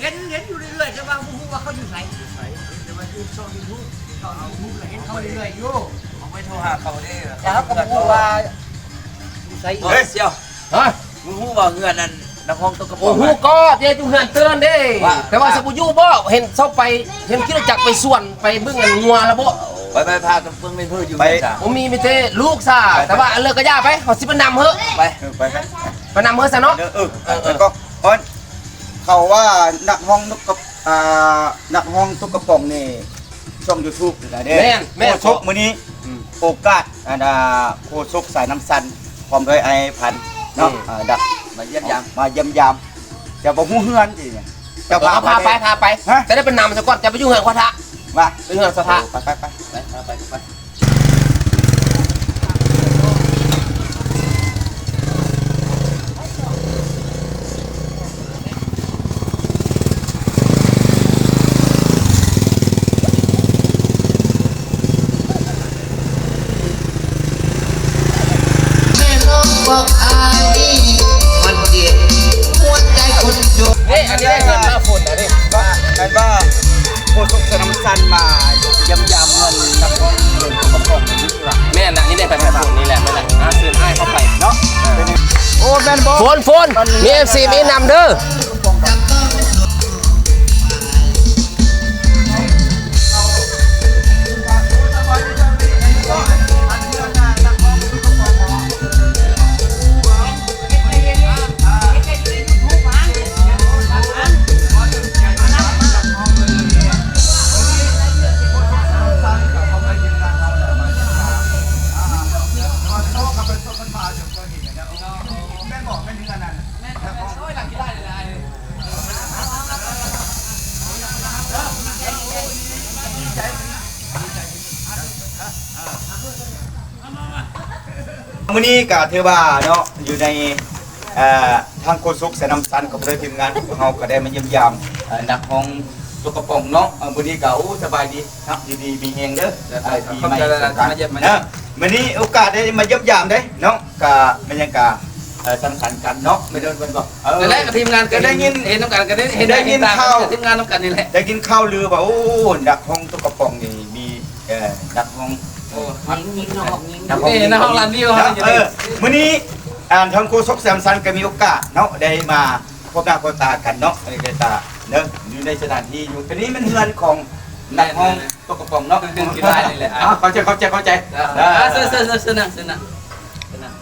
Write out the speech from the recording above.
ເຫັນ ເຫັນຢູ່ເລື້ອຍໆ ແຕ່ວ່າບໍ່ຮູ້ວ່າເຂົາຢູ່ໃສ ຢູ່ໃສ ແຕ່ວ່າຢູ່ຊ່ອງຢູທູບ ຊ່ອງຢູທູບລະເຫັນເຂົາເລື້ອຍໆຢູ່ ເຮົາໄປໂທຫາເຂົາເດ້ ແຕ່ເຮົາກໍບໍ່ຮູ້ວ່າຢູ່ໃສ. ເຮີ້ຍ ສ່ຽວ ຮະ ມຶງຮູ້ວ່າເຮືອນອັນນັກຮ້ອງຕົກກະປອງ ໂອ້ ຮູ້ກໍເດ້ ຢູ່ເຮືອນເຕີນເດ້ ວ່າ ແຕ່ວ່າ ວ່າ ສະບໍ່ຢູ່ບໍ່ ເຫັນເຂົາໄປ ເຫັນຂີ່ລົດຈັກໄປສວນ ໄປເບິ່ງອັນງົວລະບໍ່ ໄປ ໄປ ພາກັນເບິ່ງແມ່ນເພິ່ນຢູ່ ໄປ ເຮືອນຊາ ໂອ້ ມີ ມີແຕ່ລູກຊາ ໄປ ແຕ່ວ່າເລີກກະຢ່າໄປ ເຮົາຊິໄປນຳເຮີ້ ໄປ ເອີ ໄປ ໄປ ໄປນຳເຮີ້ຊະເນາະ ເອີ ເອີ ເອີ ໄປກ່ອນ ເພາະວ່ານັກຮ້ອງນົກກະ ອ່າ ນັກຮ້ອງຕົກກະປອງນີ້ ຊ່ອງຢູທູບນີ້ແຫຼະເດ້ ແມ່ນ ແມ່ນ ໂຄສົກມື້ນີ້ ອືມ ໂອກາດ ອັນ ອ່າ ໂຄສົກສາຍນ້ຳຊັນ ພ້ອມດ້ວຍອ້າຍພັນເນາະ ອືມ ອ່າ ດັກ ມາຢ້ຽມຢາມ ມາຢ້ຽມຢາມ ເຈົ້າບໍ່ຮູ້ເຮືອນຕິ ເຈົ້າພາ ເອີ ພາໄປ ພາໄປ ພາໄປ ຮະ ຈະໄດ້ໄປນຳຊະກ່ອນ ເຈົ້າໄປຢູ່ເຮືອນຂອງພະ ວ່າ ໄປເຮືອນຂອງພະ ເອີ ໄປ ໄປ ໄປ ໄປ ໄປ ໄປ ໄປ. ເດ້ ອັນນີ້ເຮືອນນ້າຝົນນະເດ້ ວ່າ ອັນວ່າ ໂຄສົກສາຍນ້ຳຊັນມາຢ້ຽມຢາມເຮືອນນັກຮ້ອງຕົກກະປອງນີ້ລະ ແມ່ນນະ ນີ້ເດ້ ໄປ ໄປ ໄປ ນີ້ແຫຼະ ແມ່ນນະ ອ່າ ເຊີນອ້າຍເຂົ້າໄປເນາະ ໂອ້ ແມ່ນບໍ່ ຝົນ ຝົນ ມີເອັຟຊີ ມີນຳເດີ. ມື້ນີ້ກະຖືວ່າເນາະ ຢູ່ໃນ ເອີ ທາງໂຄສົກສາຍນ້ຳຊັນ ກັບເພື່ອນທີມງານຂອງເຮົາກະໄດ້ມາຢ້ຽມຢາມ ເອີ ນັກຮ້ອງຕົກກະປອງເນາະ ເອີ ມື້ນີ້ກະ ໂອ້ ສະບາຍດີເນາະ ຢູ່ດີມີແຮງເດີ ເອີ ປີໃໝ່ສົງການ ເອີ ມື້ນີ້ໂອກາດໄດ້ມາຢ້ຽມຢາມເດ້ເນາະ ກະແມ່ນຫຍັງກະ ເອີ ສັງສັນກັນເນາະ ແມ່ນບໍ່ ເອີ ນັ້ນແຫຼະ ທີມງານກະໄດ້ຍິນ ເຫັນນຳກັນກະໄດ້ ໄດ້ຍິນຂ່າວ ທີມງານນຳກັນນີ້ແຫຼະ ໄດ້ຍິນຂ່າວລືວ່າ ໂອ້ ນັກຮ້ອງຕົກກະປອງນີ້ມີ ເອີ ນັກຮ້ອງ ໂອ້ ຍິງ ຍິງເນາະ ຍິງ ນັກຮ້ອງ ເອີ ນັກຮ້ອງລ້ານວິວເນາະ ເອີ ມື້ນີ້ ອັນ ທາງໂຄສົກສາຍນ້ຳຊັນກະມີໂອກາດເນາະ ໄດ້ມາພົບໜ້າພົບຕາກັນເນາະ ເອີ ກະຕາເດີ ຢູ່ໃນສະຖານທີ່ຢູ່ ອັນນີ້ແມ່ນເຮືອນຂອງນັກຮ້ອງ ແມ່ນໆ ຕົກກະປອງເນາະ ເຮືອນກິລານີ້ແຫຼະ ອ່າ ເຂົ້າໃຈ ເຂົ້າໃຈ ເຂົ້າໃຈ ເຊີນ ເຊີນ ເຊີນ ເຊີນນັ່ງ ເຊີນນັ່ງ ເຊີນນັ່ງ.